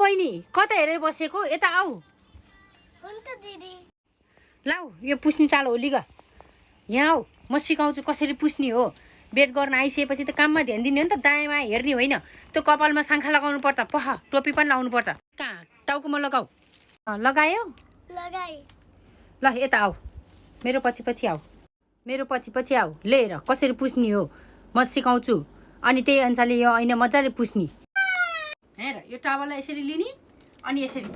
बहिनी कता हेरेर बसेको यता आऊ हुन्छ दिदी लाऊ यो पुस्नी चालो होली ग यहाँ आऊ म सिकाउँछु कसरी पुस्नी हो बेड गर्न आइसकेपछि त काममा ध्यान दिने हो नि त दायाँमा हेर्ने होइन त्यो कपालमा शङ्खा लगाउनु पर्छ पह टोपी पनि लाउनु पर्छ कहाँ टाउकोमा लगाऊ लगायो लगाई ल यता आऊ मेरो पछि पछि आऊ मेरो पछि पछि आऊ लिएर कसरी पुस्नी हो म सिकाउँछु अनि त्यही अनुसारले यो ऐना मजाले पुस्नी हेर यो टावललाई यसरी लिने अनि यसरी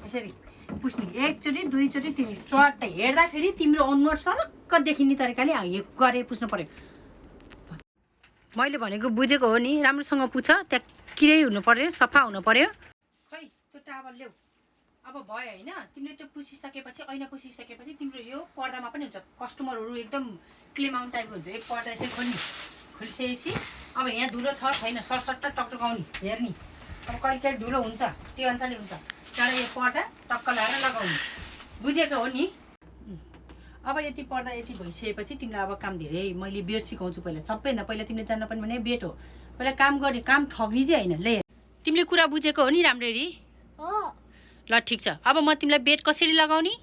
यसरी पुस्नी एकचोटि दुईचोटि तिमी चट्टै हेर्दाखेरि तिम्रो अनुहार सरक्क देखिने तरिकाले गरे पुस्नु पर्यो मैले भनेको बुझेको हो नि राम्रोसँग पुछ त्यहाँ किरै हुनु पर्यो सफा हुनु पर्यो खै त्यो टावल ल्याऊ अब भयो होइन तिमीले त्यो पुसिसकेपछि ऐना पुसिसकेपछि तिम्रो यो पर्दामा पनि हुन्छ कस्टमरहरू एकदम क्लेम आउने टाइपको हुन्छ एक पर्दा यसरी खोल्ने खोलिसकेपछि अब यहाँ धुलो छ छैन सरसट्ट टकटकाउने हेर्ने अब कहिले कहिले धुलो हुन्छ त्यो अनुसारले हुन्छ तर यो पर्दा टक्क लगाएर लगाउने बुझेको हो नि अब यति पर्दा यति भइसकेपछि तिमीलाई अब काम धेरै मैले बेड सिकाउँछु पहिला सबैभन्दा पहिला तिमीले जान्न पनि भने बेड हो पहिला काम गर्ने काम ठग्ने चाहिँ होइन ले तिमीले कुरा बुझेको हो नि राम्ररी हो ल ठिक छ अब म तिमीलाई बेड कसरी लगाउने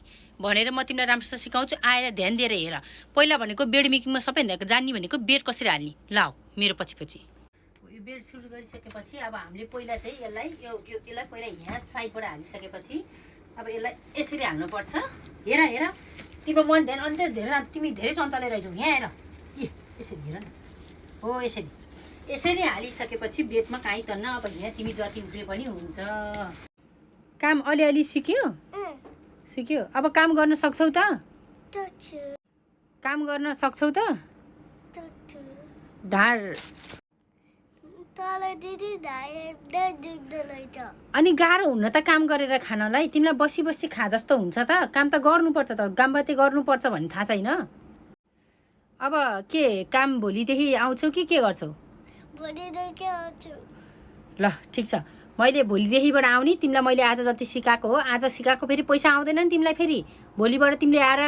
भनेर म तिमीलाई राम्रोसँग सिकाउँछु आएर ध्यान दिएर हेर पहिला भनेको बेड मेकिङमा सबैभन्दा जान्ने भनेको बेड कसरी हाल्ने लाऊ मेरो पछि पछि यो बेड सुरु गरिसकेपछि अब हामीले पहिला चाहिँ यसलाई यसलाई पहिला यहाँ साइडबाट हालिसकेपछि अब यसलाई यसरी हाल्नुपर्छ हेर हेर तिम्रो मन ध्यान अन्त धेरै तिमी धेरै चञ्चले रहेछौ यहाँ हेर यसरी हेर न हो यसरी यसरी हालिसकेपछि बेडमा काहीँ तन्न अब यहाँ तिमी जति उफ्रे पनि हुन्छ काम अलिअलि सिक्यो सिक्यो अब काम गर्न सक्छौ त काम गर्न सक्छौ त ढाड अनि गाह्रो हुन्न त काम गरेर खानलाई तिमीलाई बसी बसी खा जस्तो हुन्छ त काम त गर्नुपर्छ त गामबाते गर्नुपर्छ भन्ने थाहा छैन अब के काम भोलिदेखि आउँछौ कि के गर्छौ ल ठिक छ मैले भोलिदेखिबाट आउने तिमीलाई मैले आज जति सिकाएको हो आज सिकाएको फेरि पैसा आउँदैन नि तिमीलाई फेरि भोलिबाट तिमीले आएर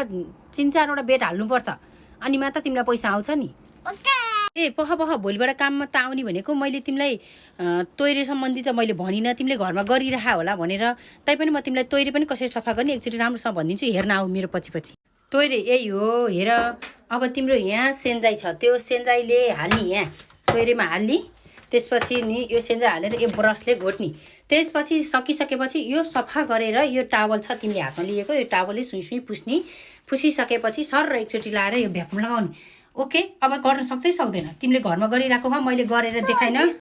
3-4वटा बेड हाल्नुपर्छ अनि मात्र तिमीलाई पैसा आउँछ नि ए पख भोलिबाट काममा त आउने भनेको मैले तिमीलाई तोइरे सम्बन्धी त मैले भनिनँ तिमीले घरमा गरिरह होला भनेर तैपनि म तिमीलाई तोइरे पनि कसरी सफा गर्ने एकचोटि राम्रोसँग भनिदिन्छु हेर्न आऊ मेरो पछि पछि तोइरे यही हो हेर अब तिम्रो यहाँ सेन्जाई छ त्यो सेन्जाईले हाल्ने यहाँ तोइरेमा हाल्ने त्यसपछि नि यो सेन्जाई हालेर यो ब्रसले घोट्ने त्यसपछि सकिसकेपछि यो सफा गरेर यो टावल छ तिमीले हातमा लिएको यो टावलले सुई सुई पुस्ने पुसिसकेपछि सर एकचोटि लाएर यो भ्याकुम लगाउने ओके अब गर्न सक्छै सक्दैन तिमीले घरमा गरिरहेको हो मैले गरेर देखाइन